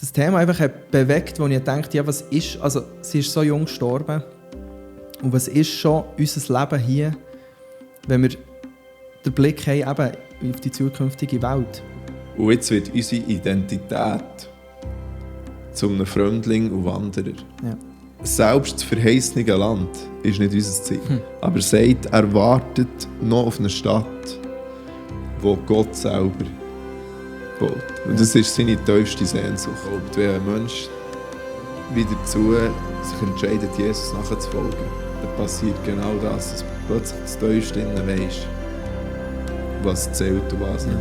das Thema einfach hat bewegt, wo ich dachte, ja, was ist, also sie ist so jung gestorben und was ist schon unser Leben hier, wenn wir den Blick haben eben auf die zukünftige Welt. Und jetzt wird unsere Identität zu einem Fremdling und Wanderer. Ja. Selbst das verheißene Land ist nicht unser Ziel. Aber er sagt, er wartet noch auf eine Stadt, wo Gott selber baut. Und das ist seine tiefste Sehnsucht. Und wenn ein Mensch wieder sich entscheidet, Jesus nachzufolgen, dann passiert genau das, dass plötzlich das Tiefste innen weisst, was zählt und was nicht.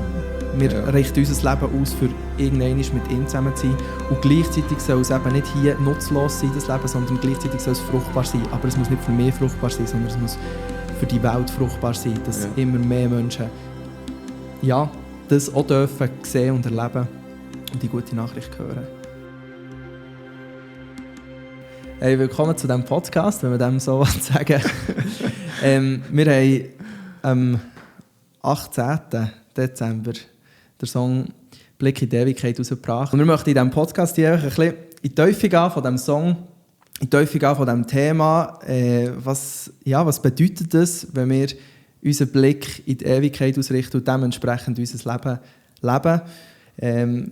Wir richten unser Leben aus, für irgendwann mit ihm zusammen zu sein. Und gleichzeitig soll es eben nicht hier nutzlos sein, das Leben, sondern gleichzeitig soll es fruchtbar sein. Aber es muss nicht für mich fruchtbar sein, sondern es muss für die Welt fruchtbar sein, dass immer mehr Menschen das auch dürfen sehen und erleben und die gute Nachricht hören. Hey, willkommen zu diesem Podcast, wenn man dem so sagen wir haben am 18. Dezember den Song «Blick in die Ewigkeit» herausgebracht. Und wir möchten in diesem Podcast hier ein bisschen in die Tiefe gehen von diesem Song, in die Tiefe gehen von diesem Thema. Was bedeutet das, wenn wir unseren Blick in die Ewigkeit ausrichten und dementsprechend unser Leben leben?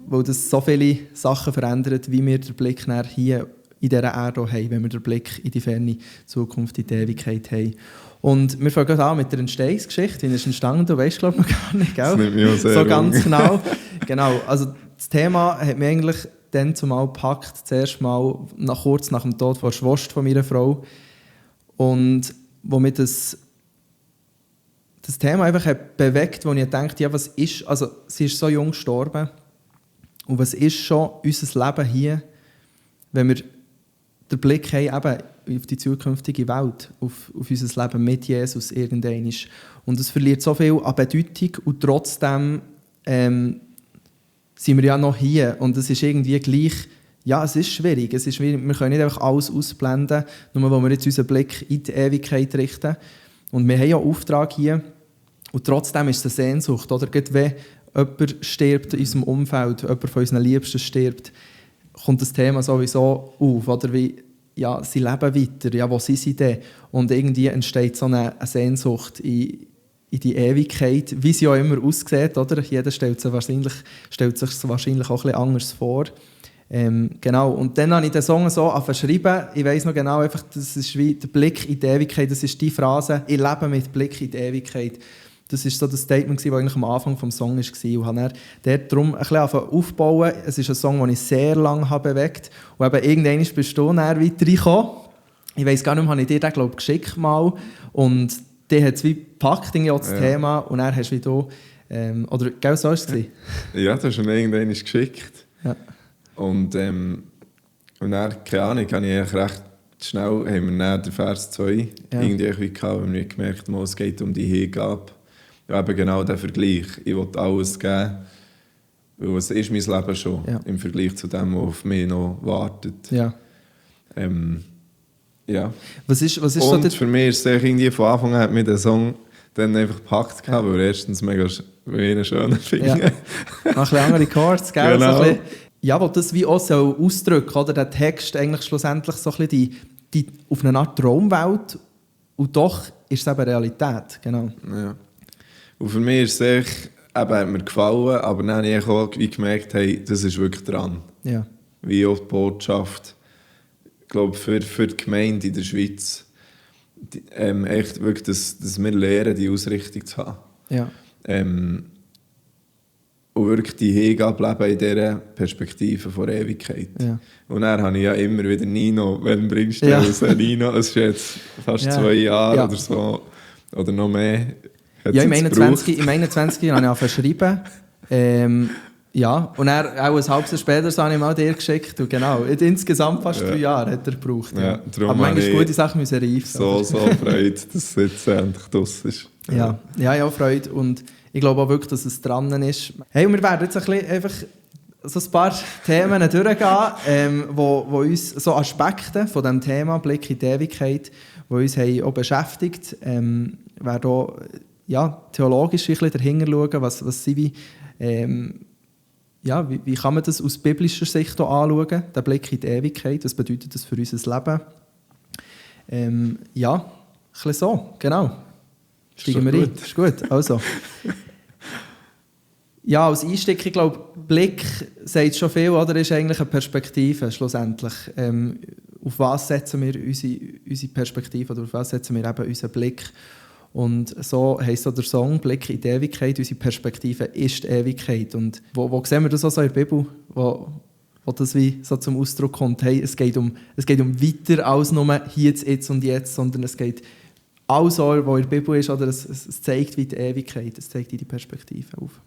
Weil das so viele Sachen verändert, wie wir den Blick hier in dieser Erde haben, wenn wir den Blick in die ferne Zukunft, in die Ewigkeit haben. Und wir fangen an mit der Entstehungsgeschichte. Wie ist entstanden? Du weißt, glaube ich, noch gar nicht, gell? Das nimmt mich auch sehr so ganz genau. Also das Thema hat mich eigentlich dann zumal gepackt, zuerst mal kurz nach dem Tod der Schwester von meiner Frau. Und wo mich das Thema einfach hat bewegt, wo ich dachte, ja, was ist, also sie ist so jung gestorben. Und was ist schon unser Leben hier, wenn wir den Blick haben eben auf die zukünftige Welt, auf unser Leben mit Jesus irgendwann. Und es verliert so viel an Bedeutung und trotzdem sind wir ja noch hier. Und es ist irgendwie gleich, ja, es ist schwierig. Wir können nicht einfach alles ausblenden, nur weil wir jetzt unseren Blick in die Ewigkeit richten. Und wir haben ja einen Auftrag hier. Und trotzdem ist es eine Sehnsucht. Oder gerade wenn jemand stirbt in unserem Umfeld, jemand von unseren Liebsten stirbt, kommt das Thema sowieso auf. Oder wie, ja, sie leben weiter, ja, wo sind sie denn? Und irgendwie entsteht so eine Sehnsucht in die Ewigkeit, wie sie auch immer aussieht. Oder? Jeder stellt sich wahrscheinlich auch ein bisschen anders vor. Genau. Und dann habe ich den Song so verschrieben. Ich weiss noch genau, einfach, das ist wie der Blick in die Ewigkeit. Das ist die Phrase, ich lebe mit Blick in die Ewigkeit. Das war so das Statement, das eigentlich am Anfang des Songs war. Und habe dann darum ein bisschen aufbauen. Es ist ein Song, den ich sehr lange bewegt habe. Und eben irgendwann bist du dann weiter reingekommen. Ich weiss gar nicht mehr, habe ich dir den, glaube ich, geschickt mal. Und der hat es wie gepackt, das Thema. Und dann hast du wie oder, gell, so war es? Ja, das hast du mir irgendwann geschickt. Ja. Und dann, keine Ahnung, habe ich eigentlich recht schnell, haben wir dann den Vers 2 irgendwie gehabt, weil wir gemerkt haben, es geht um die Hingabe. Ja, eben genau der Vergleich. Ich will alles geben, weil es ist mein Leben schon im Vergleich zu dem, was auf mich noch wartet. Ja. Was ist und so für mich ist es irgendwie von Anfang an, hat mich der Song dann einfach gepackt, weil er erstens mega einen schönen finde. Ja. Noch ein bisschen andere Chords, gell? Genau. So ein bisschen, ja, wo das wie auch so ausdrückt, oder? Der Text eigentlich schlussendlich so ein bisschen die auf eine Art Traumwelt und doch ist es eben Realität, genau. Ja. Und für mich ist es echt, hat mir gefallen, aber dann habe ich auch gemerkt, hey, das ist wirklich dran. Ja. Wie auch die Botschaft, ich glaube, für die Gemeinde in der Schweiz, echt wirklich, dass wir lernen, die Ausrichtung zu haben. Ja. Und wirklich die Hingabe leben in dieser Perspektive von Ewigkeit. Ja. Und dann habe ich ja immer wieder Nino, wenn bringst du raus, Nino, es ist jetzt fast 2 Jahre oder so, oder noch mehr. Ja, im 21. habe ich auch verschrieben. Ja, und dann, auch ein halbes Jahr später habe ich mal dir geschickt. Und genau, insgesamt fast 3 Jahre hat er gebraucht. Ja. Aber manchmal gute Sachen müssen reifen. So Freude, dass es jetzt endlich draus ist. Ja, auch Freude. Und ich glaube auch wirklich, dass es dran ist. Hey, und wir werden jetzt einfach so ein paar Themen durchgehen, wo uns so Aspekte von diesem Thema Blick in die Ewigkeit, die uns haben auch beschäftigt. Wir werden auch theologisch ein bisschen dahinter schauen, was sind wie wie kann man das aus biblischer Sicht auch anschauen, den Blick in die Ewigkeit, was bedeutet das für unser Leben? Ein bisschen so, genau. Steigen wir ein. Ist gut, also. Ja, als Einstieg, ich glaube, Blick sagt schon viel, oder? Ist eigentlich eine Perspektive, schlussendlich. Auf was setzen wir unsere Perspektive, oder auf was setzen wir eben unseren Blick? Und so heisst so der Song «Blick in die Ewigkeit», unsere Perspektive ist die Ewigkeit. Und wo sehen wir das auch so in der Bibel, wo das wie so zum Ausdruck kommt? Hey, es geht um weiter als nur hier, jetzt und jetzt, sondern es geht alles, was in der Bibel ist, oder es zeigt wie die Ewigkeit, es zeigt die Perspektive auf.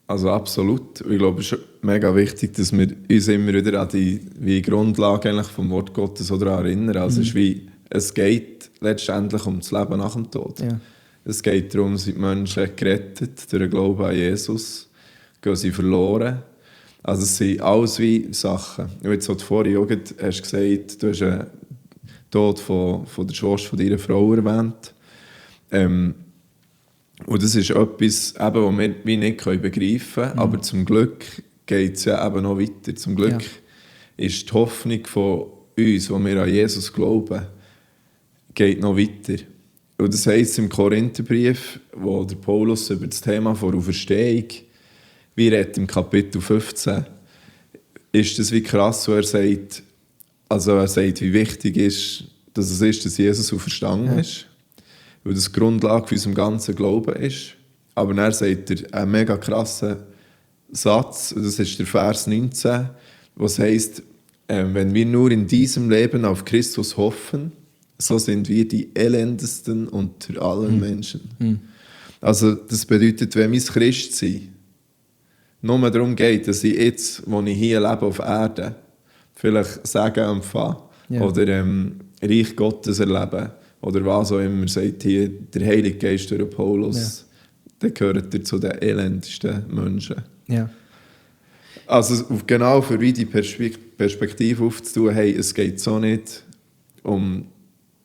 Also absolut. Ich glaube, es ist mega wichtig, dass wir uns immer wieder an die Grundlage eigentlich vom Wort Gottes daran erinnern. Also es geht letztendlich um das Leben nach dem Tod. Ja. Es geht darum, sind die Menschen gerettet durch den Glauben an Jesus, gehen sie verloren. Also es sind alles wie Sachen. Und jetzt hast du vorhin auch gesagt, du hast den Tod von der Schwester von deiner Frau erwähnt. Und das ist etwas, eben, was wir nicht begreifen können. Aber zum Glück geht es ja eben noch weiter. Zum Glück ist die Hoffnung von uns, wo wir an Jesus glauben, geht noch weiter. Und das heisst im Korintherbrief, wo der Paulus über das Thema von Auferstehung, wie redet im Kapitel 15, ist das wie krass, wo er sagt, wie wichtig ist, dass es ist, dass Jesus auferstanden ist. Weil das die Grundlage für unserem ganzen Glauben ist. Aber dann sagt er einen mega krassen Satz, und das ist der Vers 19, was heisst, wenn wir nur in diesem Leben auf Christus hoffen, so sind wir die elendesten unter allen Menschen. Also das bedeutet, wenn mein Christsein nur darum geht, dass ich jetzt, wo ich hier lebe auf Erde, vielleicht Segen empfange oder Reich Gottes erlebe, oder was auch immer, sagt hier der Heilige Geist durch Paulus, dann gehört er zu den elendesten Menschen. Ja. Also genau für die Perspektive aufzutun, hey, es geht so nicht um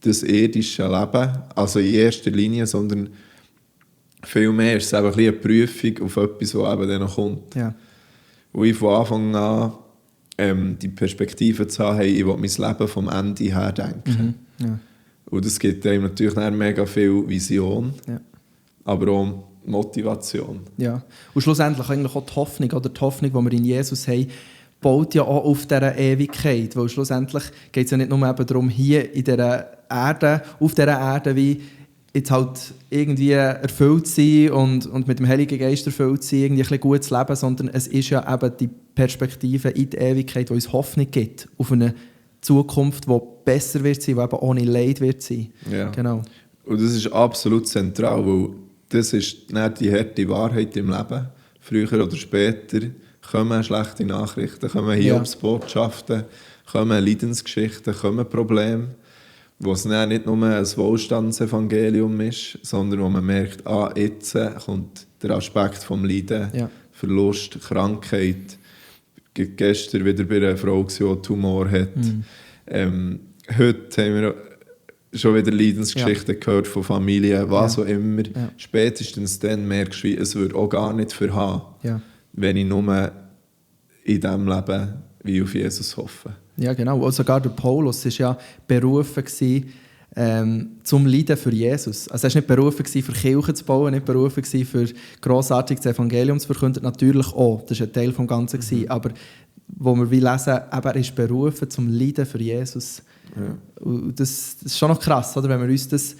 das irdische Leben, also in erster Linie, sondern vielmehr ist es einfach eine Prüfung auf etwas, was eben dann noch kommt. Ja. Wo ich von Anfang an die Perspektive zu haben, hey, ich will mein Leben vom Ende her denken. Ja. Und das gibt einem natürlich mega viel Vision, aber auch Motivation. Ja. Und schlussendlich eigentlich auch die Hoffnung, oder die Hoffnung, die wir in Jesus haben, baut ja auch auf dieser Ewigkeit. Weil schlussendlich geht es ja nicht nur eben darum, hier in dieser Erde, auf dieser Erde, wie jetzt halt irgendwie erfüllt zu sein und mit dem Heiligen Geist erfüllt zu sein, irgendwie ein bisschen gut zu leben, sondern es ist ja eben die Perspektive in die Ewigkeit, die uns Hoffnung gibt auf eine Zukunft, die besser wird sein, die eben ohne Leid wird sein. Ja. Genau. Und das ist absolut zentral, weil das ist nicht die harte Wahrheit im Leben. Früher oder später kommen schlechte Nachrichten, kommen Hiobsbotschaften, kommen Leidensgeschichten, kommen Probleme, wo es nicht nur ein Wohlstandsevangelium ist, sondern wo man merkt, jetzt kommt der Aspekt vom Leiden, Verlust, Krankheit. Gestern wieder bei einer Frau, die Tumor hat. Heute haben wir schon wieder Leidensgeschichten gehört von Familien, was auch immer. Ja. Spätestens dann merkst du, es würde auch gar nicht verhaben, wenn ich nur in diesem Leben wie auf Jesus hoffe. Ja, genau. Und sogar der Paulus war ja berufen zum Leiden für Jesus. Also er war nicht berufen für Kirchen zu bauen, nicht berufen für grossartig das Evangelium zu verkünden. Natürlich auch, das war ein Teil des Ganzen. Aber wo wir lesen, er ist berufen zum Leiden für Jesus. Ja. Und das ist schon noch krass, oder? Wenn wir uns das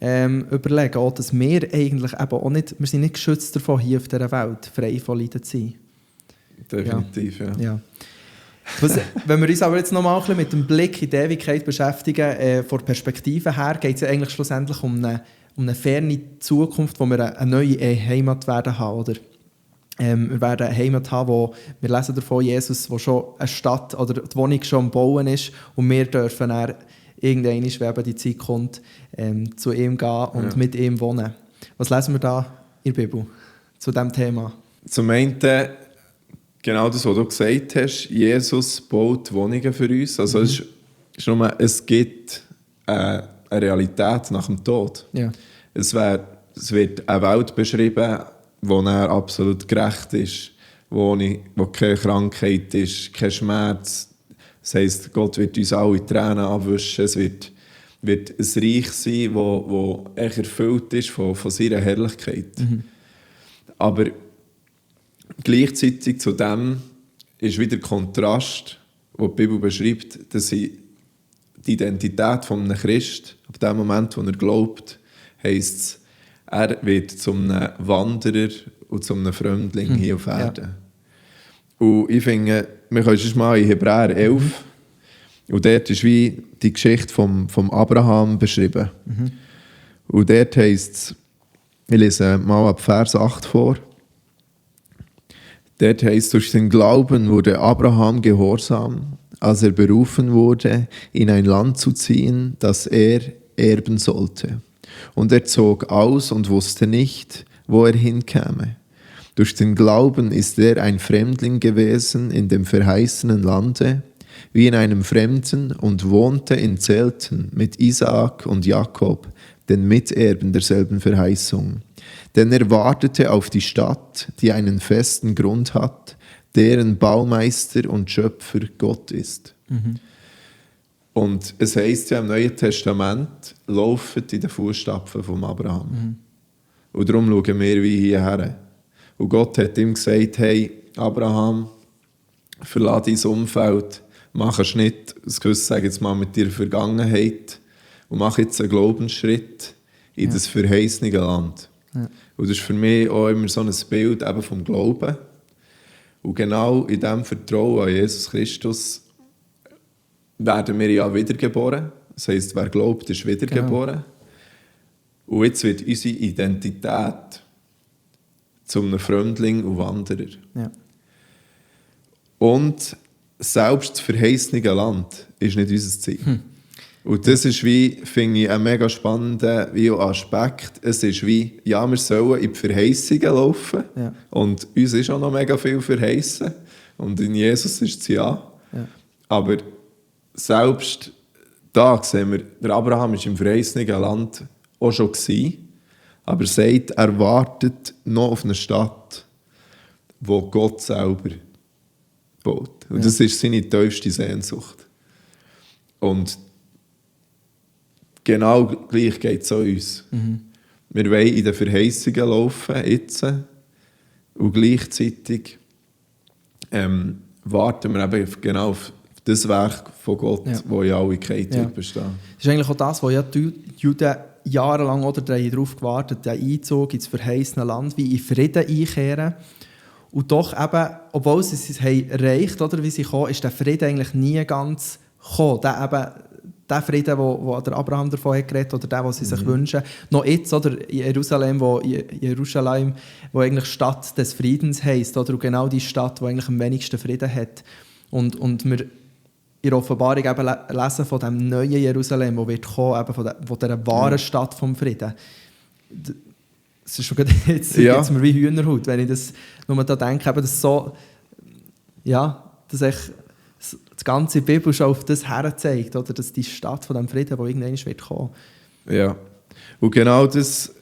überlegen, auch, dass wir eigentlich eben auch nicht, wir sind nicht geschützt davon, hier auf dieser Welt frei von Leiden zu sein. Definitiv, ja. Wenn wir uns aber jetzt noch mal ein bisschen mit dem Blick in die Ewigkeit beschäftigen, von der Perspektive her, geht es ja eigentlich schlussendlich um eine ferne Zukunft, wo wir eine neue Heimat werden haben, oder? Wir werden eine Heimat haben, wo wir lesen davon, Jesus, wo schon eine Stadt oder die Wohnung schon am Bauen ist, und wir dürfen dann irgendwann, wenn die Zeit kommt, zu ihm gehen und mit ihm wohnen. Was lesen wir da in der Bibel zu diesem Thema? Zum einen genau das, was du gesagt hast, Jesus baut Wohnungen für uns. Also es gibt eine Realität nach dem Tod. Ja. Es wird eine Welt beschrieben, die absolut gerecht ist, wo keine Krankheit ist, kein Schmerz. Das heisst, Gott wird uns alle Tränen abwischen. Es wird ein Reich sein, das echt erfüllt ist von seiner Herrlichkeit. Aber gleichzeitig zu dem ist wieder Kontrast, den die Bibel beschreibt, dass die Identität eines Christen, ab dem Moment, wo er glaubt, heisst es, er wird zum Wanderer und zum Fremdling hier auf Erden. Ja. Und ich finde, wir können schon mal in Hebräer 11, und dort ist wie die Geschichte vom Abraham beschrieben. Und dort heisst es, ich lese mal ab Vers 8 vor. Dort heisst es, durch den Glauben wurde Abraham gehorsam, als er berufen wurde, in ein Land zu ziehen, das er erben sollte. Und er zog aus und wusste nicht, wo er hinkäme. Durch den Glauben ist er ein Fremdling gewesen in dem verheißenen Lande, wie in einem Fremden, und wohnte in Zelten mit Isaak und Jakob, den Miterben derselben Verheißung. Denn er wartete auf die Stadt, die einen festen Grund hat, deren Baumeister und Schöpfer Gott ist. Und es heisst ja im Neuen Testament, laufet in den Fußstapfen von Abraham. Und darum schauen wir wie hierher. Und Gott hat ihm gesagt, hey Abraham, verlass dein Umfeld, mach einen Schnitt, sage jetzt mal, mit deiner Vergangenheit und mach jetzt einen Glaubensschritt in das verheißene Land. Ja. Und das ist für mich auch immer so ein Bild eben vom Glauben. Und genau in diesem Vertrauen an Jesus Christus werden wir ja wiedergeboren. Das heisst, wer glaubt, ist wiedergeboren. Genau. Und jetzt wird unsere Identität zu einem Fremdling und Wanderer. Ja. Und selbst das verheißene Land ist nicht unser Ziel. Und das ist wie, finde ich, ein mega spannender Aspekt. Es ist wie, ja, wir sollen in die Verheißungen laufen. Ja. Und uns ist auch noch mega viel verheißen. Und in Jesus ist es ja. Aber selbst da sehen wir, der Abraham war im verheißenen Land auch schon gewesen, aber er sagt, er wartet noch auf eine Stadt, wo Gott selber baut. Und das ist seine tiefste Sehnsucht. Und genau gleich geht es auch uns. Wir wollen in den Verheißungen laufen, jetzt, und gleichzeitig warten wir eben genau auf das Werk von Gott, das in Ewigkeit besteht. Das ist eigentlich auch das, was die Juden jahrelang darauf gewartet haben, der Einzug ins verheißene Land, wie in Frieden einkehren. Und doch eben, obwohl sie es erreicht haben, wie sie kommen, ist der Frieden eigentlich nie ganz gekommen. Der Frieden, wo der Abraham davon hat geredet, oder der, den sie sich wünschen. Noch jetzt, oder Jerusalem, wo eigentlich Stadt des Friedens heisst, oder genau die Stadt, die eigentlich am wenigsten Frieden hat. Und wir in der Offenbarung eben lesen von dem neuen Jerusalem, das wird kommen, eben von dieser wahren Stadt vom Frieden. Das ist schon jetzt mir wie Hühnerhaut, wenn ich das nur da denke, eben das so, ja, dass echt die ganze Bibel schon auf das herzeigt, oder dass die Stadt von dem Frieden, wo irgendwann wird kommen. Ja, und genau das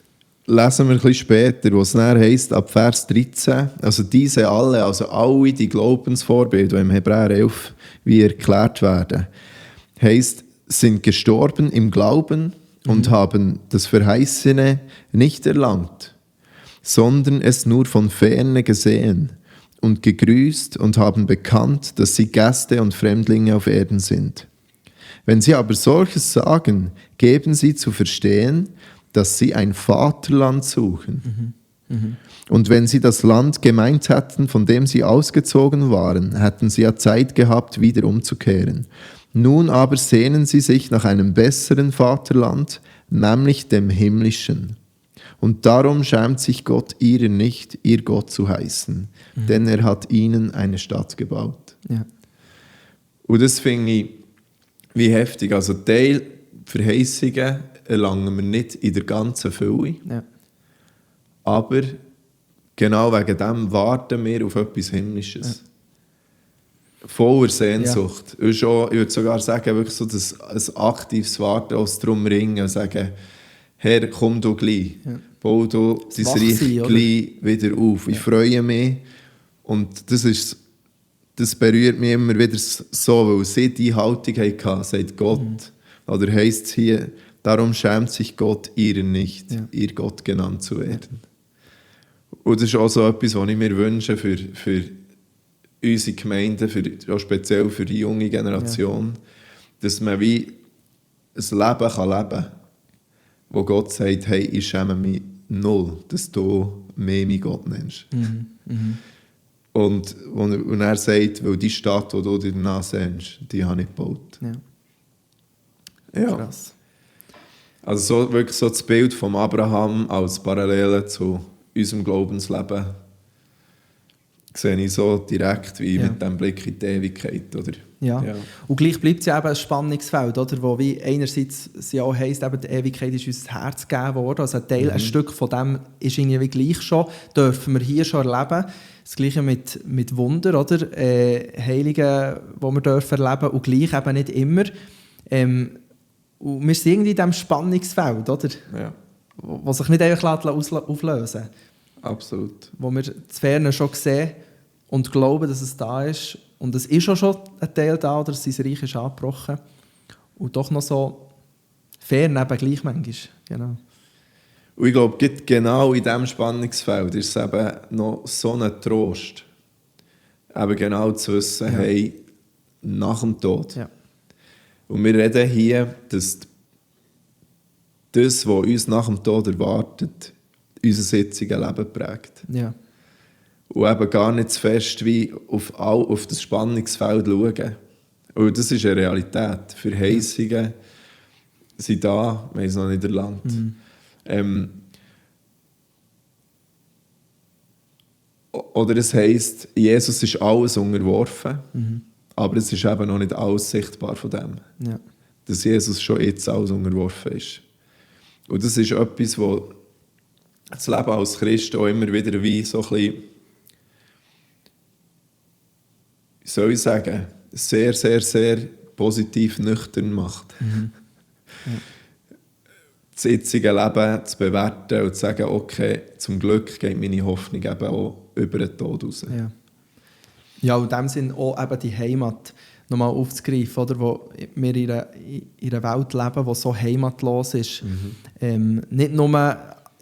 lesen wir ein bisschen später, wo es dann heisst, ab Vers 13, also diese alle, also alle die Glaubensvorbilder, die im Hebräer 11 wie erklärt werden, heisst, sind gestorben im Glauben und haben das Verheißene nicht erlangt, sondern es nur von Ferne gesehen und gegrüßt und haben bekannt, dass sie Gäste und Fremdlinge auf Erden sind. Wenn sie aber solches sagen, geben sie zu verstehen, dass sie ein Vaterland suchen. Und wenn sie das Land gemeint hätten, von dem sie ausgezogen waren, hätten sie ja Zeit gehabt, wieder umzukehren. Nun aber sehnen sie sich nach einem besseren Vaterland, nämlich dem himmlischen. Und darum schämt sich Gott ihrer nicht, ihr Gott zu heißen, denn er hat ihnen eine Stadt gebaut. Ja. Und das finde ich wie heftig. Also Teil Verheißungen erlangen wir nicht in der ganzen Fülle. Ja. Aber genau wegen dem warten wir auf etwas Himmlisches. Ja. Voller Sehnsucht. Ja. Und schon, ich würde sogar sagen, wirklich so ein aktives Warten, aus drum ringen und sagen, Herr, komm du gleich. Ja. Bau du dein Reich gleich wieder auf. Ja. Ich freue mich Und das berührt mich immer wieder so, weil sie die Haltung hatten, sagt Gott. Oder heisst es hier, darum schämt sich Gott ihrer nicht, ihr Gott genannt zu werden. Und das ist auch so etwas, was ich mir wünsche für unsere Gemeinden, auch speziell für die junge Generation, dass man wie ein Leben kann leben kann, wo Gott sagt, hey, ich schäme mich null, dass du mehr mein Gott nennst. Und er sagt, weil die Stadt, die du dir nachsehnst, die habe ich gebaut. Ja. Krass. Also wirklich so das Bild von Abraham als Parallele zu unserem Glaubensleben sehe ich so direkt wie mit dem Blick in die Ewigkeit. Oder? Ja. Und gleich bleibt es ja eben ein Spannungsfeld, oder? Wo wie einerseits es ja auch heisst, eben, die Ewigkeit ist uns das Herz gegeben worden. Also ein Stück von dem ist irgendwie gleich schon, dürfen wir hier schon erleben. Das Gleiche mit Wunder, oder? Heiligen, die wir dürfen erleben, und gleich eben nicht immer. Und wir sind irgendwie in diesem Spannungsfeld, oder? Ja. Wo sich nicht einfach auflösen lässt. Absolut. Wo wir das Ferne schon sehen und glauben, dass es da ist. Und es ist auch schon ein Teil da, oder sein Reich ist angebrochen. Und doch noch so fern eben gleich manchmal. Genau. Und ich glaube, genau in diesem Spannungsfeld ist es eben noch so ein Trost, eben genau zu wissen, hey, nach dem Tod. Ja. Und wir reden hier, dass das, was uns nach dem Tod erwartet, unser jetziges Leben prägt. Ja. Und eben gar nicht zu fest wie auf das Spannungsfeld schauen. Und das ist eine Realität. Verheißungen sind da, wir haben es noch nicht erlangt. Oder es heisst, Jesus ist alles unterworfen, aber es ist eben noch nicht alles sichtbar von dem. Ja. Dass Jesus schon jetzt alles unterworfen ist. Und das ist etwas, wo das Leben als Christ auch immer wieder wie so ein bisschen, wie soll ich sagen, sehr, sehr, sehr positiv nüchtern macht. Das jetzige Leben zu bewerten und zu sagen, okay, zum Glück geht meine Hoffnung eben auch über den Tod raus. Ja, und in dem Sinne auch eben die Heimat nochmal aufzugreifen, oder, wo wir in einer Welt leben, die so heimatlos ist. Nicht nur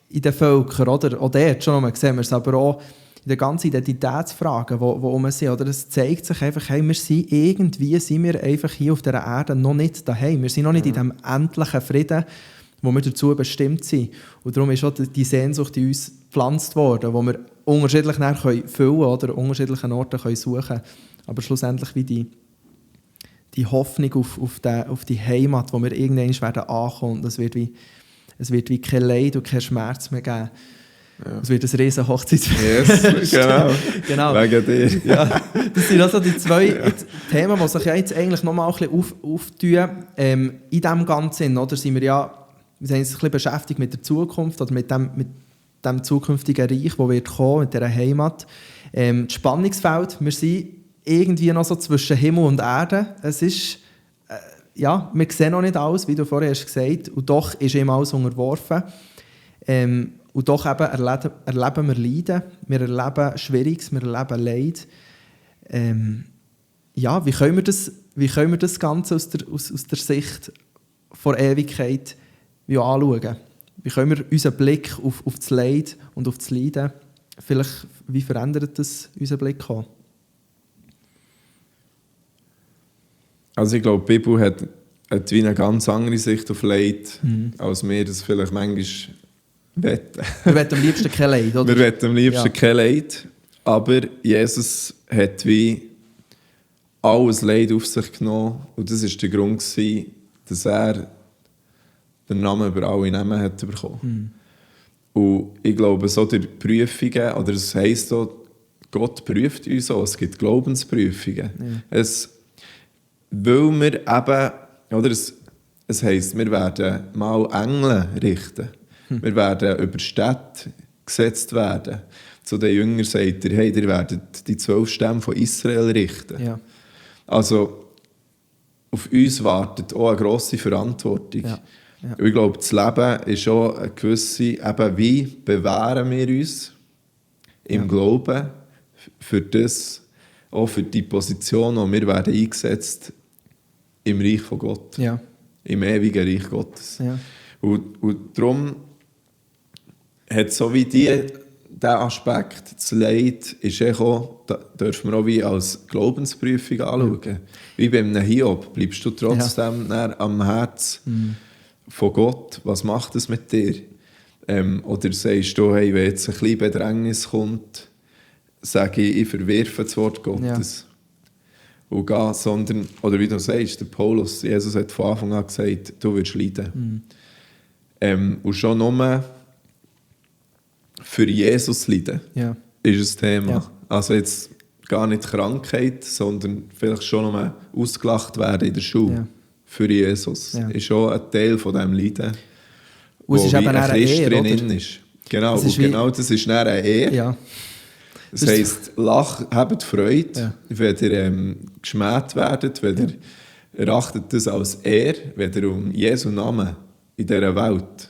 in den Völkern, oder? Auch dort schon sehen wir es, aber auch in den ganzen Identitätsfragen, die um sind. Oder? Es zeigt sich einfach, hey, sind wir einfach hier auf dieser Erde noch nicht daheim. Wir sind noch nicht in diesem endlichen Frieden, wo wir dazu bestimmt sind. Und darum ist auch die Sehnsucht in uns gepflanzt worden, wo wir unterschiedlich füllen können oder unterschiedlichen Orten suchen können. Aber schlussendlich wie die Hoffnung auf die Heimat, wo wir irgendwann ankommen werden. Es wird wie kein Leid und kein Schmerz mehr geben. Ja. Es wird ein riesen Hochzeitsfest. Yes, genau. Wegen dir. Ja, das sind also die zwei Themen, die sich jetzt eigentlich nochmal ein bisschen auftun. In diesem Ganzen, oder, sind wir uns ein bisschen beschäftigt mit der Zukunft oder mit dem zukünftigen Reich, das wird kommen, mit dieser Heimat. Das Spannungsfeld, wir sind irgendwie noch so zwischen Himmel und Erde. Es ist, wir sehen noch nicht alles, wie du vorher hast gesagt, und doch ist ihm alles unterworfen. Und doch eben erleben wir Leiden, wir erleben Schwieriges, wir erleben Leid. Wie können wir das Ganze aus der Sicht der Ewigkeit anschauen? Wie können wir unseren Blick auf das Leid und auf das Leiden, wie verändert das unseren Blick auch? Also ich glaube, die Bibel hat wie eine ganz andere Sicht auf Leid, als wir das vielleicht manchmal wetten. Wir wetten am liebsten kein Leid, oder? Wir wetten am liebsten kein Leid, aber Jesus hat wie alles Leid auf sich genommen und das war der Grund, dass er den Namen über alle Namen hat bekommen. Und ich glaube, so durch Prüfungen, oder es heisst so, Gott prüft uns auch, es gibt Glaubensprüfungen. Weil wir eben, oder es heisst, wir werden mal Engel richten. Wir werden über Städte gesetzt werden. Zu den Jüngern sagt er, hey, ihr werdet die 12 Stämme von Israel richten. Ja. Also auf uns wartet auch eine grosse Verantwortung. Ja. Ja. Und ich glaube, das Leben ist auch eine gewisse, eben, wie bewähren wir uns im Glauben für das, auch für die Position, und wir werden eingesetzt im Reich von Gott, Ja. im ewigen Reich Gottes. Ja. Und darum hat so wie dieser Aspekt, das Leid, ist auch, da dürfen wir auch wie als Glaubensprüfung anschauen. Wie bei einem Hiob, bleibst du trotzdem näher am Herz von Gott. Was macht es mit dir? Oder sagst du, hey, wenn jetzt ein bisschen Bedrängnis kommt, sage ich verwerfe das Wort Gottes. Und gehe, sondern, oder wie du sagst, der Paulus, Jesus hat von Anfang an gesagt, du wirst leiden. Und schon nur für Jesus leiden ist ein Thema. Ja. Also jetzt gar nicht Krankheit, sondern vielleicht schon nur ausgelacht werden in der Schule. Ja. Für Jesus. Ist schon ein Teil von diesem Leiden, Und es ist wo eben wie ein eine Christ Ehre, drin oder? ist. Genau, Es ist und genau das ist dann eine Ehre. Ja. Das heisst, habt Freude, wenn ihr geschmäht werdet, wenn ihr erachtet das als Ehre, wenn ihr um Jesu Namen in dieser Welt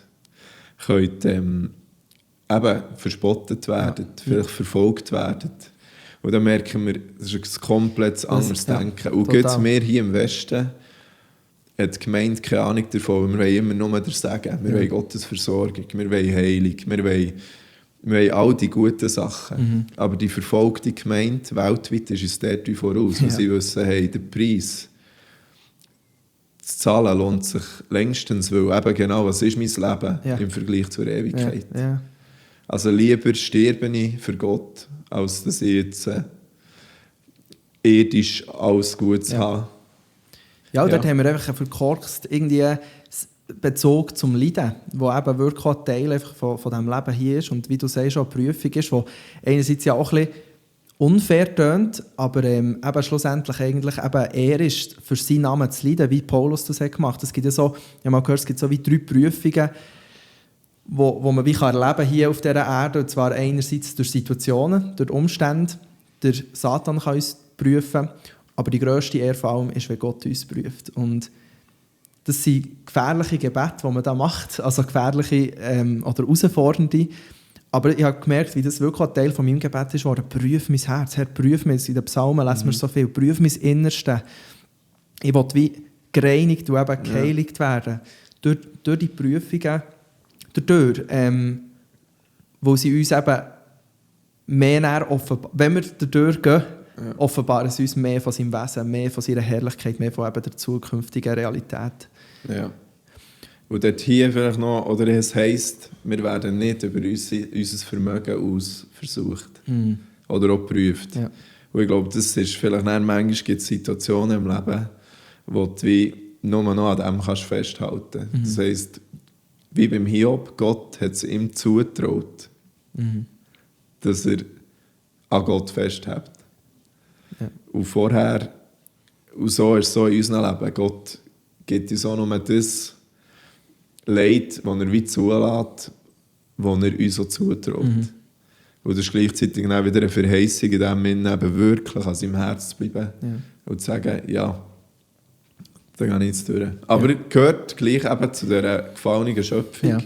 könnt, eben verspottet werden, vielleicht verfolgt werden. Und dann merken wir, das ist ein komplett anderes Denken. Und gerade wir hier im Westen hat die Gemeinde keine Ahnung davon, wir wollen immer nur das sagen. Wir wollen Gottes Versorgung, wir wollen Heilung, wir wollen all die guten Sachen. Aber die verfolgte Gemeinde weltweit ist uns dort voraus, weil sie wissen, hey, der Preis zu zahlen lohnt sich längstens, weil eben genau, was ist mein Leben im Vergleich zur Ewigkeit. Ja. Also lieber sterbe ich für Gott, als dass ich jetzt irdisch alles Gutes habe. Ja, dort haben wir einfach einen verkorkst irgendwie Bezug zum Leiden, wo eben wirklich auch ein Teil einfach von diesem Leben hier ist und wie du sagst, auch eine Prüfung ist, wo einerseits ja auch ein bisschen unfair tönt, aber eben schlussendlich eigentlich eben er ist, für seinen Namen zu leiden, wie Paulus das hat gemacht. Es gibt ja so, ich habe mal gehört, es gibt so wie 3 Prüfungen, wo man wie erleben kann hier auf dieser Erde, und zwar einerseits durch Situationen, durch Umstände, der Satan kann uns prüfen, aber die grösste Ehre vor allem ist, wenn Gott uns prüft. Und das sind gefährliche Gebete, die man da macht, also gefährliche oder herausfordernde. Aber ich habe gemerkt, wie das wirklich ein Teil von meinem Gebet ist, prüf mein Herz, Herr, prüf mich. In den Psalmen lesen wir so viel, prüf mein Innerste. Ich will wie gereinigt und eben geheiligt werden. Durch die Prüfungen, wo sie uns eben mehr näher offenbaren. Wenn wir dadurch gehen, offenbaren sie uns mehr von seinem Wesen, mehr von seiner Herrlichkeit, mehr von eben der zukünftigen Realität. Ja. Und dort hier vielleicht noch, oder es heisst, wir werden nicht über unser Vermögen aus versucht oder auch geprüft. Ja. Und ich glaube, das ist vielleicht manchmal gibt es Situationen im Leben, wo du wie nur noch an dem kannst festhalten kannst. Das heisst, wie beim Hiob, Gott hat es ihm zugetraut, dass er an Gott festhält. Ja. Und vorher, und so ist es so in unserem Leben, Gott gibt uns auch nur das Leid, das er wie zulässt, das er uns auch zutraut. Und das ist gleichzeitig auch wieder eine Verheißung, in dem Sinne eben wirklich an seinem Herz zu bleiben und zu sagen, ja, da gehe ich jetzt durch. Aber gehört gleich eben zu dieser gefallenen Schöpfung. Ja.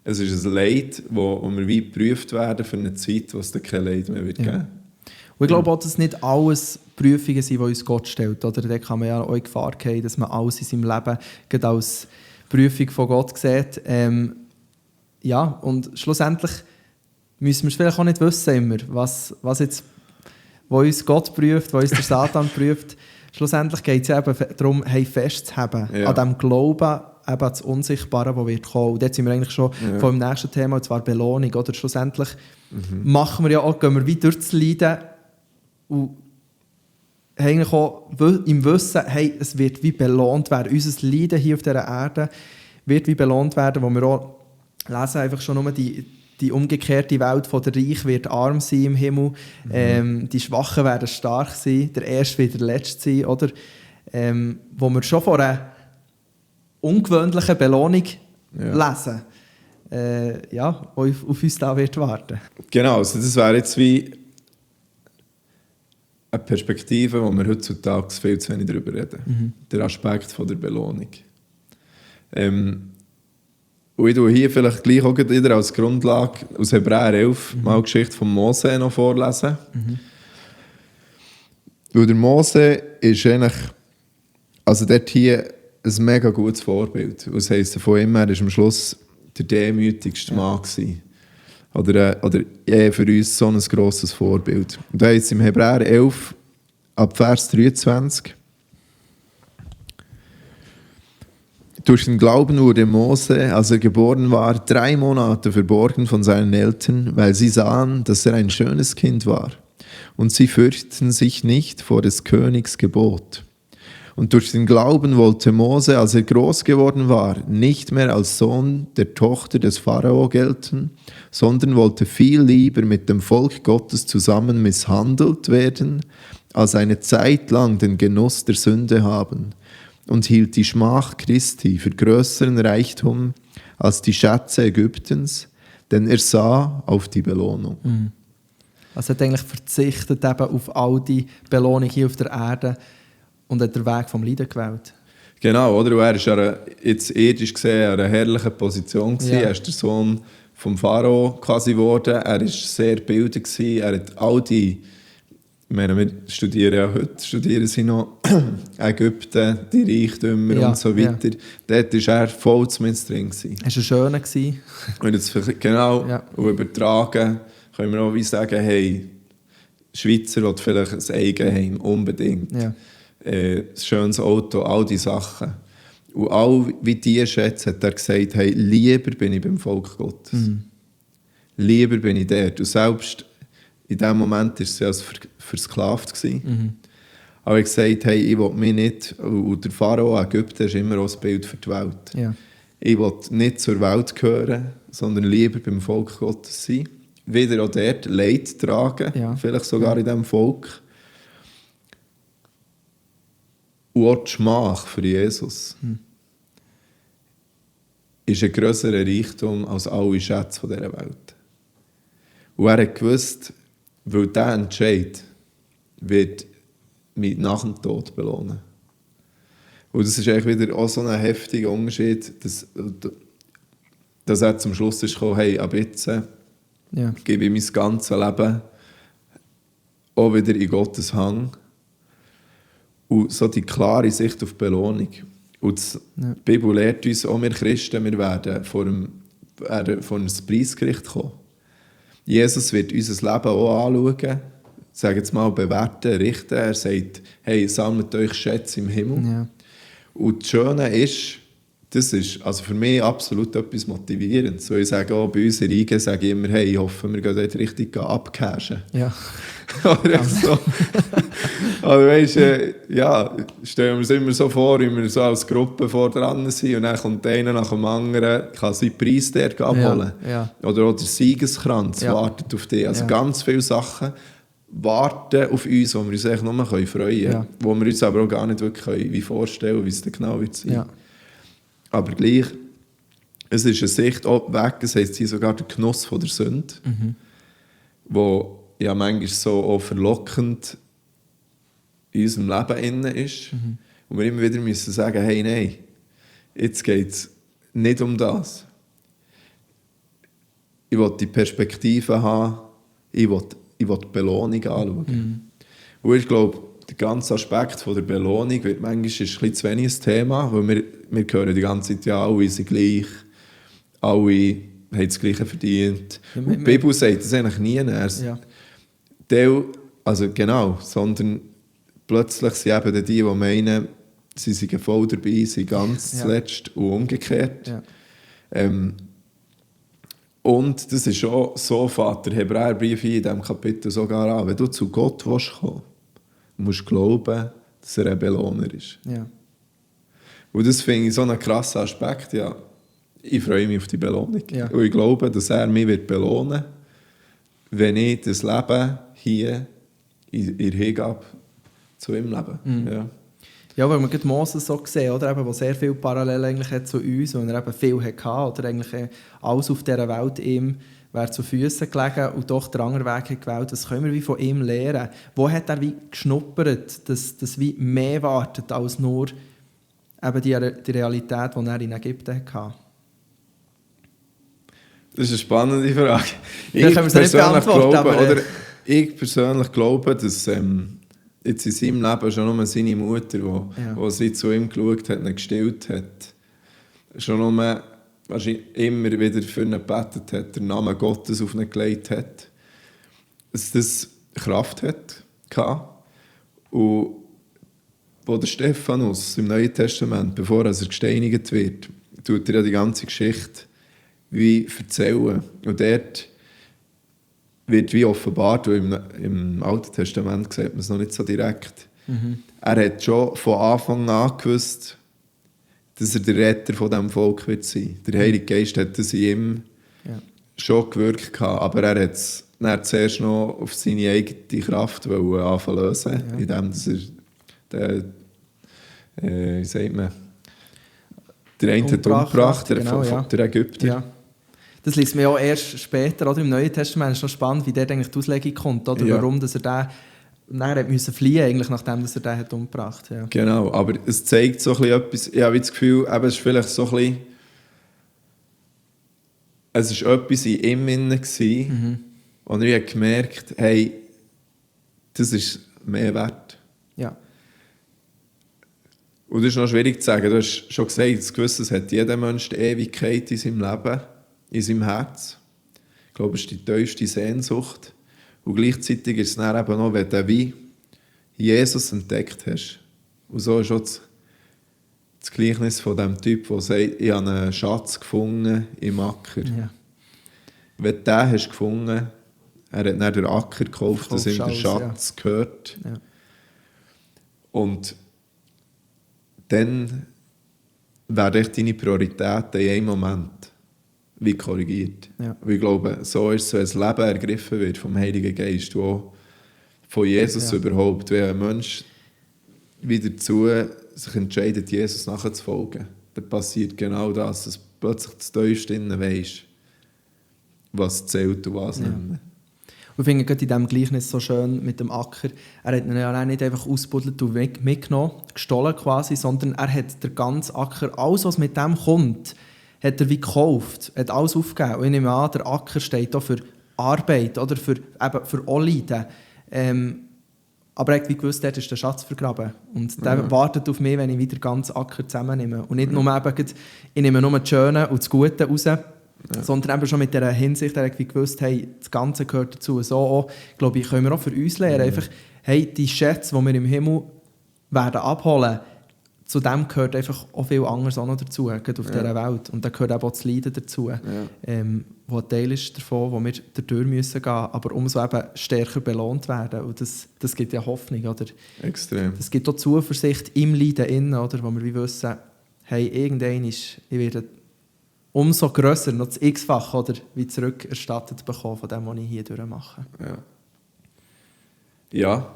Es ist ein Leid, wo wir wie geprüft werden für eine Zeit, wo es dann kein Leid mehr wird geben. Und ich glaube auch, dass nicht alles Prüfungen sind, die uns Gott stellt. Oder da kann man ja auch in Gefahr gehen, dass man alles in seinem Leben gerade als Prüfung von Gott sieht. Ja, und schlussendlich müssen wir es vielleicht auch nicht wissen immer, was jetzt, wo uns Gott prüft, wo uns der Satan prüft. Schlussendlich geht es ja eben darum, festzuhalten an dem Glauben, eben an das Unsichtbare, das wird kommen. Und jetzt sind wir eigentlich schon vom nächsten Thema, und zwar Belohnung. Oder? Schlussendlich machen wir ja auch, gehen wir weiter durchs Leiden und eigentlich auch im Wissen, hey, es wird wie belohnt werden. Unser Leiden hier auf dieser Erde wird wie belohnt werden, wo wir auch lesen, einfach schon nur die umgekehrte Welt von der Reich wird arm sein im Himmel. Die Schwachen werden stark sein, der Erste wird der Letzte sein. Oder? Wo wir schon vor einer ungewöhnlichen Belohnung lesen, die auf uns da wird warten. Genau, also das wäre jetzt wie eine Perspektive, wo wir heutzutage viel zu wenig darüber reden. Der Aspekt von der Belohnung. Und Und ich tue hier vielleicht gleich auch wieder als Grundlage aus Hebräer 11 mal die Geschichte von Mose noch vorlesen. Weil der Mose ist eigentlich, also dort hier ein mega gutes Vorbild. Das heisst, von ihm her war am Schluss der demütigste Mann gewesen. Oder für uns so ein grosses Vorbild. Und da heißt im Hebräer 11, ab Vers 23, durch den Glauben wurde Mose, als er geboren war, 3 Monate verborgen von seinen Eltern, weil sie sahen, dass er ein schönes Kind war. Und sie fürchteten sich nicht vor des Königs Gebot. Und durch den Glauben wollte Mose, als er groß geworden war, nicht mehr als Sohn der Tochter des Pharao gelten, sondern wollte viel lieber mit dem Volk Gottes zusammen misshandelt werden, als eine Zeit lang den Genuss der Sünde haben. Und hielt die Schmach Christi für größeren Reichtum als die Schätze Ägyptens, denn er sah auf die Belohnung. Also er hat eigentlich verzichtet eben auf all die Belohnung hier auf der Erde und hat den Weg vom Leiden gewählt. Genau, oder? Und er war jetzt irdisch gesehen in einer herrlichen Position. Ja. Er ist der Sohn vom Pharao quasi geworden. Er war sehr gebildet. Er hat all die, ich meine, wir studieren ja heute, studieren sie noch Ägypten, die Reichtümer und so weiter. Dort war er voll zumindest drin. Er war ein Schöner. Und jetzt genau, und übertragen können wir auch wie sagen, hey, Schweizer will vielleicht ein Eigenheim, unbedingt. Ja. Ein schönes Auto, all diese Sachen. Und all wie die schätzen, hat er gesagt, hey, lieber bin ich beim Volk Gottes. Lieber bin ich dort. Und selbst in dem Moment war sie als versklavt. Aber er hat gesagt, hey, ich will mich nicht, und der Pharao Ägypten ist immer auch ein Bild für die Welt. Ja. Ich will nicht zur Welt gehören, sondern lieber beim Volk Gottes sein. Wieder auch dort Leid tragen, vielleicht sogar in diesem Volk. Und auch die Schmach für Jesus ist ein grösserer Reichtum als alle Schätze dieser Welt. Und er hat gewusst, weil dieser Entscheid wird mich nach dem Tod belohnen. Und das ist eigentlich wieder auch so ein heftiger Unterschied, dass er zum Schluss ist gekommen, hey, ab jetzt gebe ich mein ganzes Leben auch wieder in Gottes Hand. Und so die klare Sicht auf Belohnung. Und die Bibel lehrt uns, auch wir Christen, wir werden vor ein Preisgericht kommen. Jesus wird unser Leben auch anschauen, sagen jetzt mal bewerten, richten. Er sagt, hey, sammelt euch Schätze im Himmel. Ja. Und das Schöne ist, das ist also für mich absolut etwas Motivierendes. So, ich sage auch bei uns in Riga, sage ich immer, hey, ich hoffe, wir gehen dort richtig abcashen. Ja. Oder so. Also weißt, stellen wir uns immer so vor, wie wir so als Gruppe vor dran sind und dann kommt einer nach dem anderen, kann seinen Preis dort abholen. Ja. Oder auch der Siegeskranz wartet auf dich. Also ganz viele Sachen warten auf uns, wo wir uns eigentlich nur freuen können. Wo wir uns aber auch gar nicht wirklich wie vorstellen, wie es dann genau wird sein. Ja. Aber gleich, es ist eine Sicht auch weg, es heisst hier sogar der Genuss von der Sünde, wo ja manchmal so auch verlockend in unserem Leben innen ist. Und wir immer wieder müssen sagen, hey, nein, jetzt geht es nicht um das. Ich will die Perspektive haben, ich will die Belohnung anschauen. Und ich glaube, der ganze Aspekt von der Belohnung wird manchmal ein bisschen zu wenig ein Thema, weil wir hören die ganze Zeit, ja, alle sind gleich, alle haben das Gleiche verdient. Ja, und die Bibel sagt das eigentlich nie. Sondern plötzlich sind eben die meinen, sie sind voll dabei, sind ganz zuletzt und umgekehrt. Ja. Und das ist auch so, fängt der Hebräerbrief in diesem Kapitel sogar an. Wenn du zu Gott willst kommen, musst du glauben, dass er ein Belohner ist. Ja. Und das finde ich so einen krassen Aspekt. Ja, ich freue mich auf die Belohnung. Ja. Und ich glaube, dass er mich wird belohnen, wenn ich das Leben hier in Hingabe zu ihm lebe. Ja, weil wir Moses so sehen, oder? Eben, wo sehr viele Parallelen eigentlich hat zu uns, und er eben viel hatte, oder eigentlich alles auf dieser Welt ihm wäre zu Füßen gelegen und doch den anderen Weg hat gewählt. Was können wir wie von ihm lernen? Wo hat er wie geschnuppert, dass wie mehr wartet als nur eben die Realität, die er in Ägypten hatte? Das ist eine spannende Frage. Ja, können wir sie nicht beantworten, aber... Ich persönlich glaube, dass jetzt in seinem Leben schon nur seine Mutter, die sie zu ihm geschaut hat, ihn gestillt hat, schon nur wahrscheinlich immer wieder für ihn gebetet hat, den Namen Gottes auf ihn gelegt hat, dass das Kraft hat. Und wo der Stephanus im Neuen Testament, bevor er gesteinigt wird, tut er ja die ganze Geschichte wie erzählen. Und dort wird wie offenbart, weil im Alten Testament sieht man es noch nicht so direkt. Er hat schon von Anfang an gewusst, dass er der Retter von diesem Volk wird sein. Der Heilige Geist hat das in ihm schon gewirkt, aber er hat es zuerst noch auf seine eigene Kraft anfangen zu lösen, indem er wie sagt man, der eine hat umgebracht, der Ägypter. Ja. Das liest man ja auch erst später, oder? Im Neuen Testament. Es ist noch spannend, wie dort eigentlich die Auslegung kommt, oder? Warum dass er den musste fliehen, eigentlich, nachdem dass er den hat umgebracht hat. Ja. Genau, aber es zeigt so etwas, ich habe das Gefühl, es ist vielleicht so ein bisschen, es war etwas in ihm drin, und ich habe gemerkt, hey, das ist mehr wert. Ja. Und das ist noch schwierig zu sagen. Du hast schon gesagt, es hat jeder Mensch die Ewigkeit in seinem Leben, in seinem Herz. Ich glaube, es ist die tiefste Sehnsucht. Und gleichzeitig ist es dann eben noch, wenn du wie Jesus entdeckt hast. Und so ist auch das Gleichnis von dem Typ, der sagt, ich habe einen Schatz gefunden im Acker. Ja. Wenn du den hast gefunden, er hat dann den Acker gekauft, dass ihm der Schatz gehört. Ja. Und dann werden deine Prioritäten in einem Moment wie korrigiert. Ja. Und ich glaube, so ist es, wenn das Leben ergriffen wird vom Heiligen Geist, wo von Jesus überhaupt, wenn ein Mensch wieder sich entscheidet, Jesus nachzufolgen, dann passiert genau das, dass plötzlich das Tiefste innen weisst, was zählt und was nicht mehr. Und ich finde gerade in diesem Gleichnis so schön mit dem Acker, er hat ihn ja nicht einfach ausgebuddelt und mitgenommen, gestohlen quasi, sondern er hat den ganzen Acker, alles was mit dem kommt, hat er wie gekauft, hat alles aufgegeben. Und ich nehme an, der Acker steht auch für Arbeit oder für Leiden. Aber er hat wie gewusst, dort ist der Schatz vergraben. Und der wartet auf mich, wenn ich wieder den ganzen Acker zusammennehme. Und nicht nur eben, ich nehme nur das Schöne und das Gute raus, sondern eben schon mit dieser Hinsicht, er hat wie gewusst, hey, das Ganze gehört dazu. So auch, glaube ich, können wir auch für uns lernen. Einfach, hey, die Schätze, die wir im Himmel werden abholen, zu dem gehört einfach auch viel anderes auch noch dazu, gerade auf dieser Welt. Und da gehört eben auch das Leiden dazu, wo ein Teil ist davon, wo wir dadurch müssen gehen, aber umso eben stärker belohnt werden. Und das gibt ja Hoffnung, oder? Extrem. Das gibt auch Zuversicht im Leiden innen, oder? Wo wir wie wissen, hey, irgendwann ich werde umso grösser, noch das X-fach, oder, wie zurückerstattet bekommen von dem, was ich hier durchmache. Ja.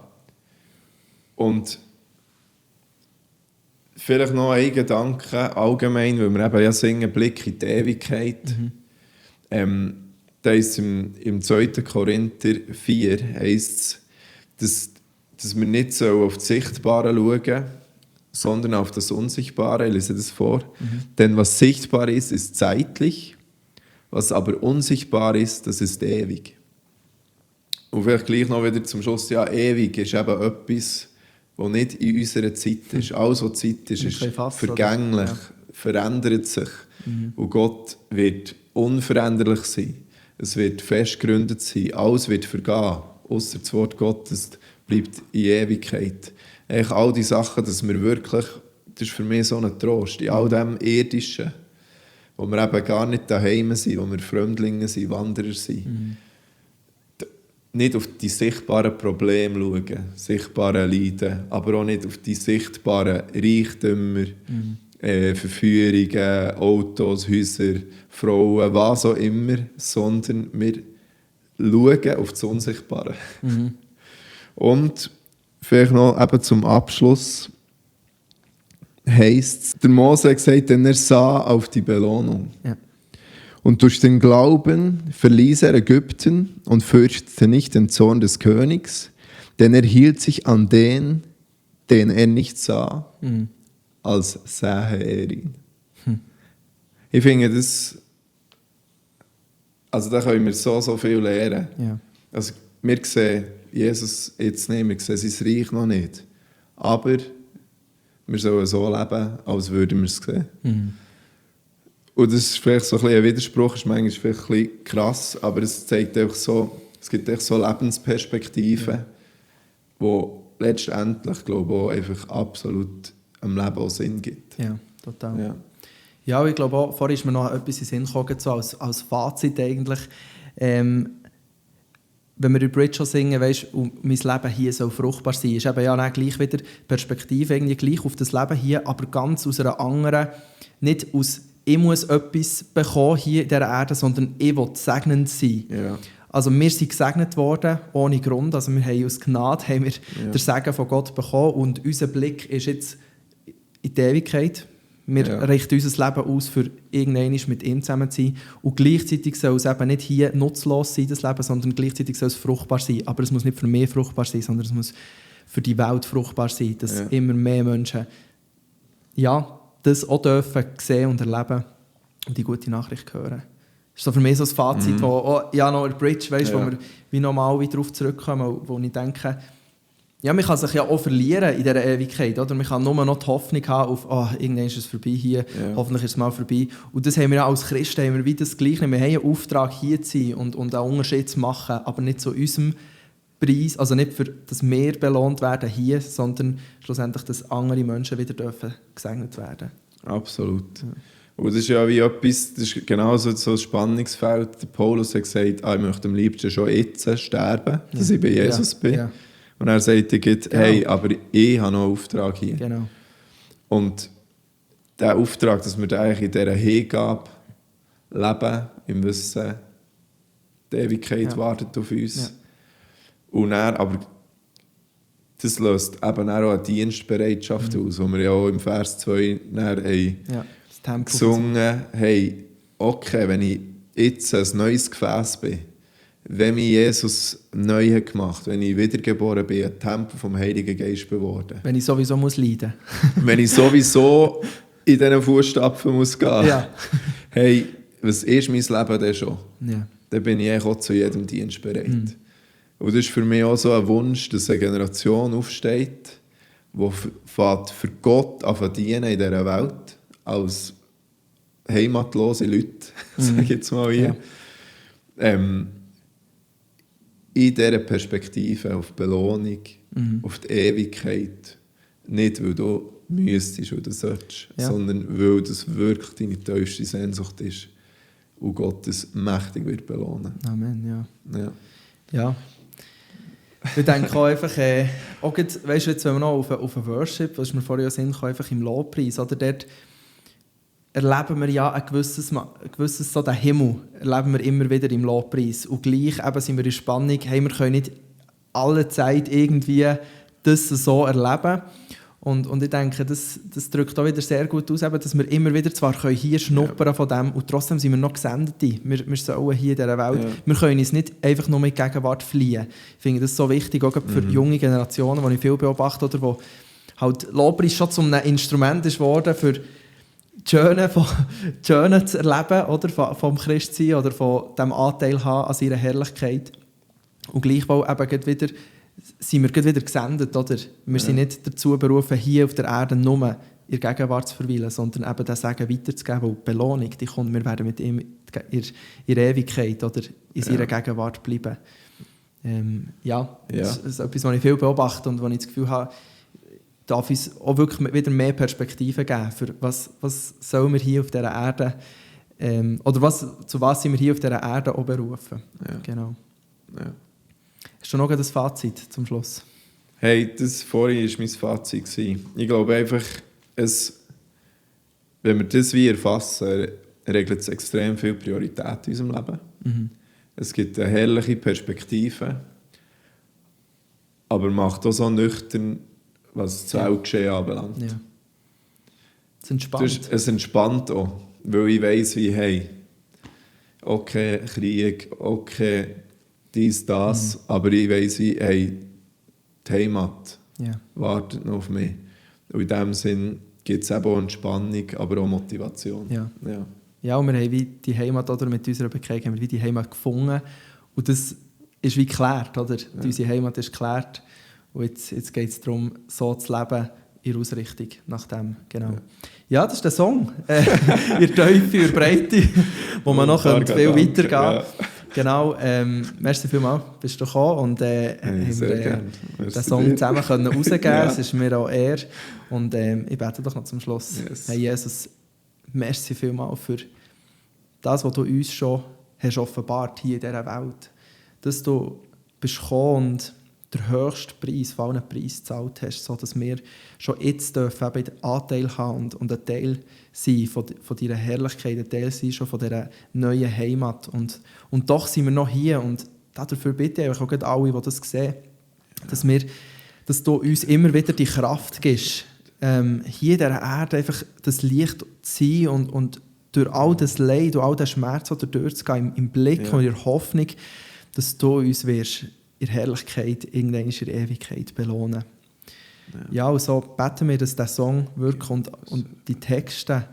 Und vielleicht noch ein Gedanke allgemein, weil wir eben ja singen, Blick in die Ewigkeit. Da ist im 2. Korinther 4 heisst es, dass wir nicht so auf das Sichtbare schauen, sondern auf das Unsichtbare. Ich lese das vor. Denn was sichtbar ist, ist zeitlich, was aber unsichtbar ist, das ist ewig. Und vielleicht gleich noch wieder zum Schluss, ja, ewig ist eben etwas, was nicht in unserer Zeit ist. Alles, was Zeit ist, ist vergänglich, verändert sich. Und Gott wird unveränderlich sein. Es wird festgegründet sein. Alles wird vergehen. Ausser das Wort Gottes bleibt in Ewigkeit. Eigentlich all die Sachen, dass wir wirklich, das ist für mich so ein Trost, in all dem Irdischen, wo wir eben gar nicht daheim sind, wo wir Fremdlinge sind, Wanderer sind. Nicht auf die sichtbaren Probleme schauen, sichtbare Leiden, aber auch nicht auf die sichtbaren Reichtümer, Verführungen, Autos, Häuser, Frauen, was auch immer, sondern wir schauen auf das Unsichtbare. Und vielleicht noch eben zum Abschluss heisst es, der Mose hat gesagt, denn er sah auf die Belohnung. Ja. Und durch den Glauben verließ er Ägypten und fürchtete nicht den Zorn des Königs, denn er hielt sich an den er nicht sah, als sähe er ihn. Ich finde, das also da können wir so viel lernen. Ja. Also wir sehen Jesus jetzt nicht, wir sehen sein Reich noch nicht. Aber wir sollen so leben, als würden wir es sehen. Mhm. Und das ist vielleicht so ein bisschen ein Widerspruch, ist manchmal vielleicht ein bisschen krass, aber es zeigt einfach so, es gibt echt so Lebensperspektiven, die letztendlich, glaube ich, auch einfach absolut am Leben auch Sinn gibt. Ja, total. Ja. Ja, ich glaube auch, vorhin ist mir noch etwas in den Sinn gekommen, so als Fazit eigentlich. Wenn wir in Bridge schon singen, weißt, und mein Leben hier soll fruchtbar sein, ist eben ja dann gleich wieder Perspektive, irgendwie gleich auf das Leben hier, aber ganz aus einer anderen, nicht aus «ich muss etwas bekommen hier in dieser Erde», sondern «ich will segnend sein». Ja. Also wir sind gesegnet worden, ohne Grund, also wir haben aus Gnade den Segen von Gott bekommen und unser Blick ist jetzt in die Ewigkeit. Wir richten unser Leben aus, für irgendwann mit ihm zusammen zu sein. Und gleichzeitig soll es eben nicht hier nutzlos sein, das Leben, sondern gleichzeitig soll es fruchtbar sein. Aber es muss nicht für mich fruchtbar sein, sondern es muss für die Welt fruchtbar sein, dass immer mehr Menschen das auch dürfen sehen und erleben und die gute Nachricht hören. Das ist so für mich so ein Fazit, wo noch eine Bridge, weißt, wo wir wie nochmal wieder darauf zurückkommen, wo ich denke, ja, man kann sich ja auch verlieren in dieser Ewigkeit. Oder? Man kann nur noch die Hoffnung haben auf, irgendwann ist es vorbei hier, hoffentlich ist es mal vorbei. Und das haben wir ja als Christen, haben wir wie das Gleiche. Wir haben einen Auftrag, hier zu sein und einen Unterschied zu machen, aber nicht zu unserem Preis, also nicht für, dass wir belohnt werden hier, sondern schlussendlich, dass andere Menschen wieder dürfen gesegnet werden. Absolut. Ja. Und das ist ja wie etwas, das ist genau so ein Spannungsfeld. Der Paulus hat gesagt, ich möchte am liebsten schon jetzt sterben, dass ich bei Jesus bin. Ja. Und er sagt, hey, aber ich habe noch einen Auftrag hier. Genau. Und dieser Auftrag, dass wir eigentlich in dieser Hingabe leben, im Wissen, die Ewigkeit wartet auf uns. Ja. Und dann, aber das löst eben auch eine Dienstbereitschaft aus, wo wir ja auch im Vers 2 gesungen haben, hey, okay, wenn ich jetzt ein neues Gefäß bin, wenn mich Jesus neu hat gemacht, wenn ich wiedergeboren bin, ein Tempel vom Heiligen Geist geworden. Wenn ich sowieso muss leiden. Wenn ich sowieso in diesen Fußstapfen muss gehen. Ja. Hey, was ist mein Leben denn schon? Ja. Dann bin ich auch zu jedem Dienst bereit. Und das ist für mich auch so ein Wunsch, dass eine Generation aufsteht, die für Gott dienen in dieser Welt, als heimatlose Leute, sage ich jetzt mal hier. Ja. In dieser Perspektive auf Belohnung, auf die Ewigkeit. Nicht, weil du müsstest oder sollst, sondern weil das wirklich deine tiefste Sehnsucht ist und Gott es mächtig wird belohnen. Amen, ja. Ich denke auch einfach, weißt du, jetzt, wenn wir noch auf ein Worship, was mir vorher sind, einfach im Lobpreis, oder dort erleben wir ja ein gewisses so den Himmel, erleben wir immer wieder im Lobpreis. Und gleich eben sind wir in Spannung, hey, wir können nicht alle Zeit irgendwie das so erleben. Und ich denke, das drückt auch wieder sehr gut aus, eben, dass wir immer wieder zwar hier schnuppern von dem und trotzdem sind wir noch Gesendete. Wir sollen hier in dieser Welt. Ja. Wir können uns nicht einfach nur mit Gegenwart fliehen. Ich finde das so wichtig, auch für junge Generationen, die ich viel beobachte, oder wo halt Lobpreis schon zum Instrument ist worden, für die Schöne zu erleben, oder, vom Christsein oder von dem Anteil haben an seiner Herrlichkeit. Und gleichwohl eben wieder sind wir wieder gesendet, oder? Wir sind nicht dazu berufen, hier auf der Erde nur in der Gegenwart zu verweilen, sondern eben den Segen weiterzugeben, weil die Belohnung, die kommt, wir werden mit ihm in der Ewigkeit oder in seiner Gegenwart bleiben. Das ist etwas, was ich viel beobachte und wo ich das Gefühl habe, darf uns auch wirklich wieder mehr Perspektiven geben, für was sollen wir hier auf dieser Erde, oder zu was sind wir hier auf dieser Erde auch berufen. Ja. Genau. Ja. Hast du noch ein Fazit zum Schluss? Hey, das vorhin war mein Fazit. Ich glaube einfach, wenn wir das wie erfassen, regelt es extrem viel Priorität in unserem Leben. Mhm. Es gibt eine herrliche Perspektive, aber macht auch so nüchtern, was das Weltgeschehen anbelangt. Ja. Es entspannt. Es entspannt auch, weil ich weiss, wie, hey, okay, Krieg, okay, dies, das, aber ich weiss, wie, hey, die Heimat wartet noch auf mich. Und in diesem Sinn gibt es eben auch Entspannung, aber auch Motivation. Ja. ja, wir haben wie die Heimat, oder mit unserer Bekehrung haben wir wie die Heimat gefunden. Und das ist wie geklärt, oder? Ja. Unsere Heimat ist geklärt. Und jetzt geht es darum, so zu leben in Ausrichtung nach dem. Genau. Ja, das ist der Song. In der Tiefe, in der Breite, wo man noch viel weitergehen könnte. Genau, merci vielmals, bist du gekommen und haben wir den Song zusammen rausgeben können. Es ist mir auch Ehre. Und ich bete doch noch zum Schluss. Yes. Hey Jesus, merci vielmals für das, was du uns schon hast offenbart hier in dieser Welt. Dass du bist gekommen und den höchsten Preis, vor allem Preis gezahlt hast, sodass wir schon jetzt dürfen eben den Anteil haben und ein Teil sein von deiner Herrlichkeit, ein Teil sein schon von dieser neuen Heimat. Und doch sind wir noch hier und dafür bitte ich auch alle, die das sehen, dass du uns immer wieder die Kraft gibst, hier in dieser Erde einfach das Licht zu sein und durch all das Leid und all den Schmerz durchzugehen, im Blick und in der Hoffnung, dass du uns wirst in der Herrlichkeit, irgendwann in der Ewigkeit belohnen. Ja, und so beten wir, dass dieser Song wirklich und die Texte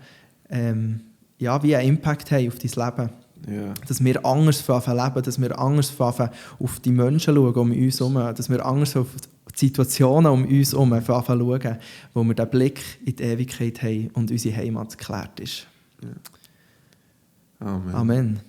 wie einen Impact haben auf dein Leben. Ja. Dass wir anders leben, dass wir anders auf die Menschen schauen um uns herum, dass wir anders auf die Situationen um uns herum schauen, wo wir den Blick in die Ewigkeit haben und unsere Heimat geklärt ist. Ja. Amen. Amen.